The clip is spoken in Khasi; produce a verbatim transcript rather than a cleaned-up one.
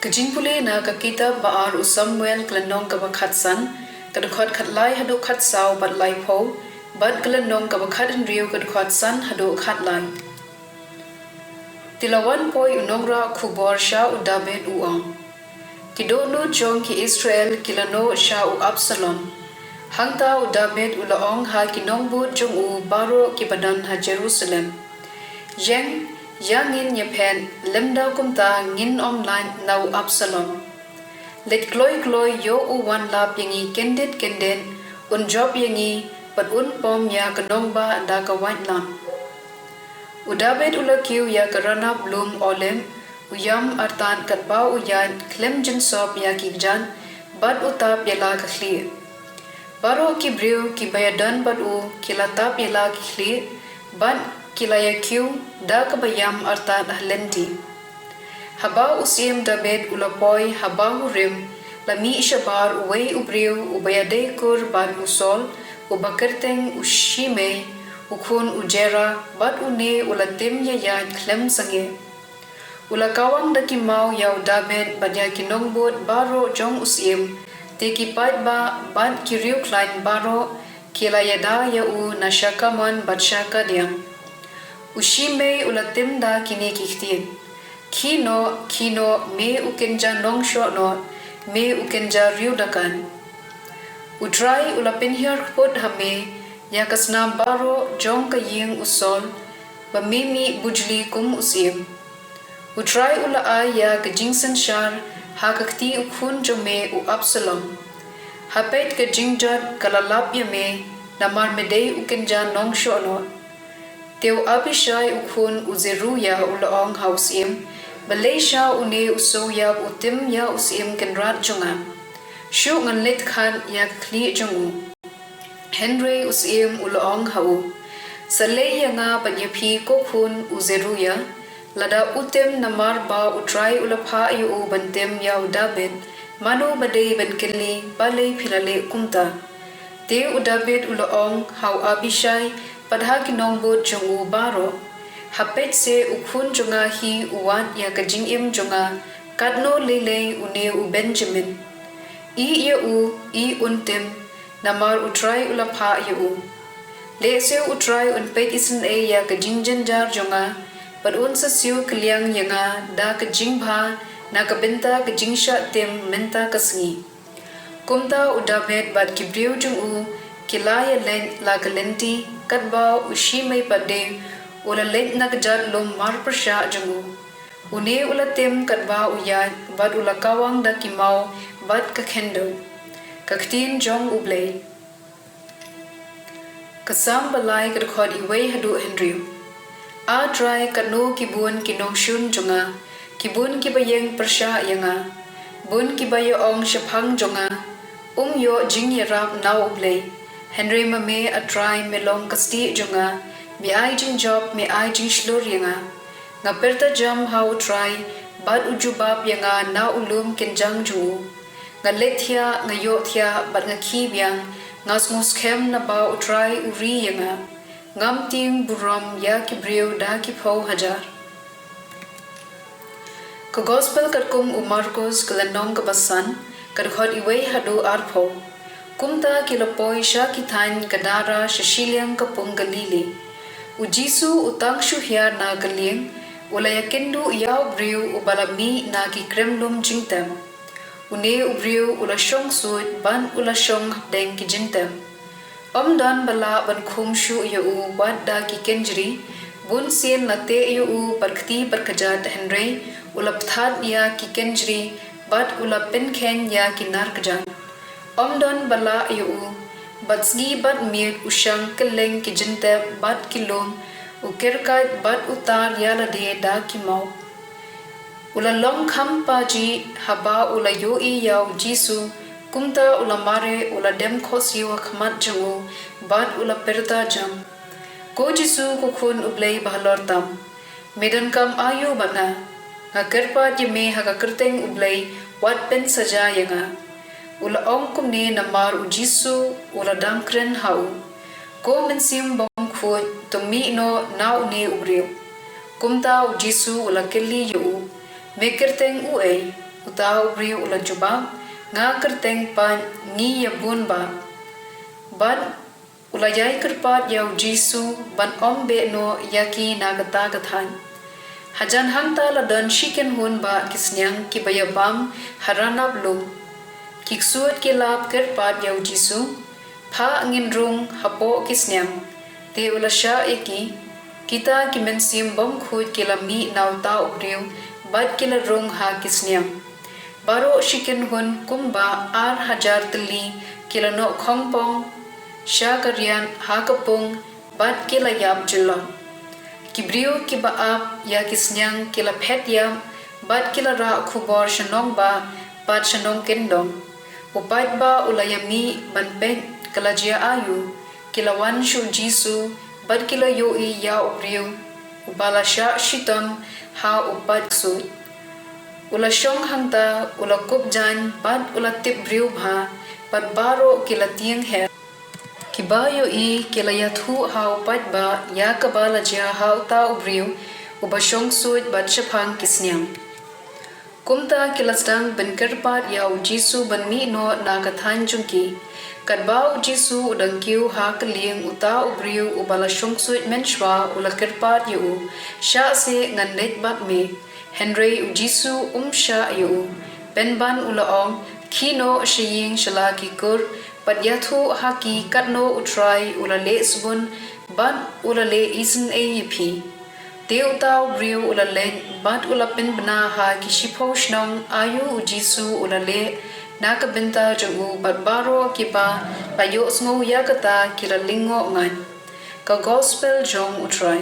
Ka jingpule na ka kitab ba ar u Samuel, ka lynnong kaba khatsan, ka dkhot khatlai haduh khatsaw bad laiphew, bad ka lynnong kaba khathynriew, ka dkhot san haduh khatlai. Te la wan poi u nongrah khubor sha u Dabid u ong, ki dohnud jong ki Israel ki la noh sha u Absalom. Hangta u Dabid u la ong ha ki nongbud jong u baroh kiba don ha Jerusalem, ïeng, ïa ngin ïaphet, lymda kumta ngin ym lait na u Absalom. Leit kloi kloi, ïoh u wan lap ïa ngi kyndit kyndit, un jop ïa ngi, bad un pom ïa ka nongbah da ka waitlam. U Dabid u la kiew ïa ka ranab lum Olib, u ïam artat katba u ïaid khlem jingsop ïa ki kjat, bad u tap ïa la ka khlieh. Baroh ki briew kiba ïadon bad u ki la tap ïa la ki khlieh, bad ki la ïakiew da kaba ïam artat ha lynti. Haba u Syiem Dabid u la poi ha Bahurim, la mih shabar uwei u briew uba ïadei kur bad u Saul, uba kyrteng u Shimei, u khun u Jera, bad une u la tim ïaid khlem sangeh. U la kawang da ki maw ïa u Dabid bad ïa ki nongbud baroh jong u syiem, te ki paidbah bad ki riewkhlaiñ baroh ki la ïada ïa u na sha kamon bad sha kadiang. U Shimei u la tim da kine ki ktien: Khie noh, khie noh, me u kynja nongshohnoh, me u kynja riewdakan. U Trai u la pynhiar kput ha me ïa ka snam baroh jong ka ïing u Saul, ba me mih bujli kum u syiem. U Trai u la ai ïa ka jingsynshar ha ka kti u khun jong me u Absalom. Ha peit, ka jingjot ka la lap ïa me, namar me dei u kynja nongshohnoh. Te u Abishai u khun u Zeruia u la ong ha u syiem: Balei sha une u sngewïap u tim ïa u syiem kynrad jong nga? Shu ngan leit khot ïa ka khlieh jong u. Hynrei u syiem u la ong ha u: Sa leit ïa nga bad ïa phi, ko khun u Zeruia. Lada u tim namar ba u Trai u la phah ïa u ban tim ïa u Dabid, mano ba dei ban kylli balei phi la leh kumta? Te u Dabid u la ong ha u Abishai bad ha ki nongbud jong u baroh: Ha peit se, u khun jong nga hi u wad ïa ka jingim jong nga, katno lei lei une u Benjamin. Ïeh ïa u, ïeh un tim, namar u Trai u la phah ïa u. Lehse u Trai un peit isynei ïa ka jingjynjar jong nga, bad un sa siew kylliang ïa nga da ka jingbha na ka bynta ka jingshah tim mynta ka sngi. Kumta u Dabid bad ki briew jong u ki la ïaleit la ka lynti, katba u Shimei pat de u la leit na kjat lum marpyrshah jong u. Une u la tim katba u ïaid, bad u la kawang da ki maw bad ka khyndew. Ka ktien jong U Blei. Ka Salm ba lai, ka dkhot iwei haduh hynriew. A Trai, katno ki bun ki nongshun jong nga, ki bun kiba ïeng pyrshah ïa nga, bun kiba ïa ong shaphang jong nga: Um ïoh jingïarap na U Blei. Hynrei ma me, A Trai, me long ka stieh jong nga, me ai jingjop, me ai jingshlur ïa nga. Nga pyrta jam ha U Trai, bad u jubab ïa nga na u lum kynjang jong u. Nga leit thiah, nga ïoh thiah, bad nga khie biang, nga sngewskhem naba U Trai u ri ïa nga. Ngam tieng burom ïa ki briew da ki phew hajar. Ka Gospel katkum u Markos, ka lynnong kaba san, ka dkhot iwei haduh arphew. Kumta ki la poi sha ki thaiñ Gadara sha shiliang ka pung Galili. U Jisu u tang shu hiar na ka lieng, u la ïakynduh ïa u briew uba la mih na ki krem lum jingtem. Une u briew u la shong suit bad u la shong hapdeng ki jingtem. Ym don ba lah ban khum shuh ïa u wat da ki kynjri. Bunsien la teh ïa u bad kti bad kjat, hynrei u la pthat ïa ki kynjri bad u la pynkheiñ ïa ki nar kjat. Ym don ba lah ïa u, bad sngi bad miet u shang kylleng ki jingtep bad ki lum, u kyrkait bad u tar ïa lade da ki maw. U la long kham pajih haba u la ïohi ïa u Jisu, kumta u la mareh, u la dem khohsiew ha khmat jong u, bad u la pyrta jam: Ko Jisu, ko Khun U Blei Bahalor tam, me donkam aïu bad nga? Nga kyrpad ïa me ha ka kyrteng U Blei, wat pynsaja ïa nga. U la ong kumne namar u Jisu u la dang kren ha u: Ko mynsiem bymkhuid, to mih noh na une u briew. Kumta u Jisu u la kylli ïa u: Me kyrteng uei? Uta u briew u la jubab, Nga kyrteng pat, ngi ïa bun bah. Bad u la ïai kyrpad ïa u Jisu ban ym beh noh ïa ki na kata ka thaiñ. Hajan hangta la don shi kynhun bah ki sniang kiba ïa bam ha ranab lum. Ki ksuid ki la ap kyrpad ïa u Jisu, Phah ngin rung hapoh ki sniang. Te u la shah ïa ki. Kita ki mynsiem bymkhuid ki la mih na uta u briew bad ki la rung ha ki sniang. Baroh shi kynhun kumba ar hajar tylli ki la noh khongpong sha ka riat ha ka pung bad ki la ïap jyllop. Ki briew kiba ap ïa ki sniang ki la phet ïap bad ki la rah khubor sha nongbah bad sha nongkyndong. U paidbah u la ïa mih ban peit ka la jia aïu. Ki la wan sha u Jisu bad ki la ïohi ïa u briew uba la shah shitom ha u paid ksuid. U la shong hangta, u la kup jaiñ bad u la tip briew bha, bad baroh ki la tieng her. Kiba ïohi ki la ïathuh ha u paidbah ïa kaba la jia ha uta u briew uba shong ksuid bad shaphang ki sniang. Kumta ki la sdang ban kyrpad ïa u Jisu ban mih noh na ka thaiñ jong ki. Katba u Jisu u dang kiew ha ka lieng, uta u briew uba la shong ksuid mynshuwa u la kyrpad ïa u, Shah seh, ngan leit bad me. Hynrei u Jisu um shah ïa u. Pynban u la ong, Khie noh sha ïing sha la ki kur bad ïathuh ha ki katno u Trai u la leh sbun bad u la leh isynei ïa phi. Te uta u briew u la leit bad u la pynbna ha ki shiphew shnong aïu u Jisu u la leh na ka bynta jong u, bad baroh kiba la ïohsngew ïa kata ki la lyngngoh ngaiñ. Ka Gospel jong u Trai.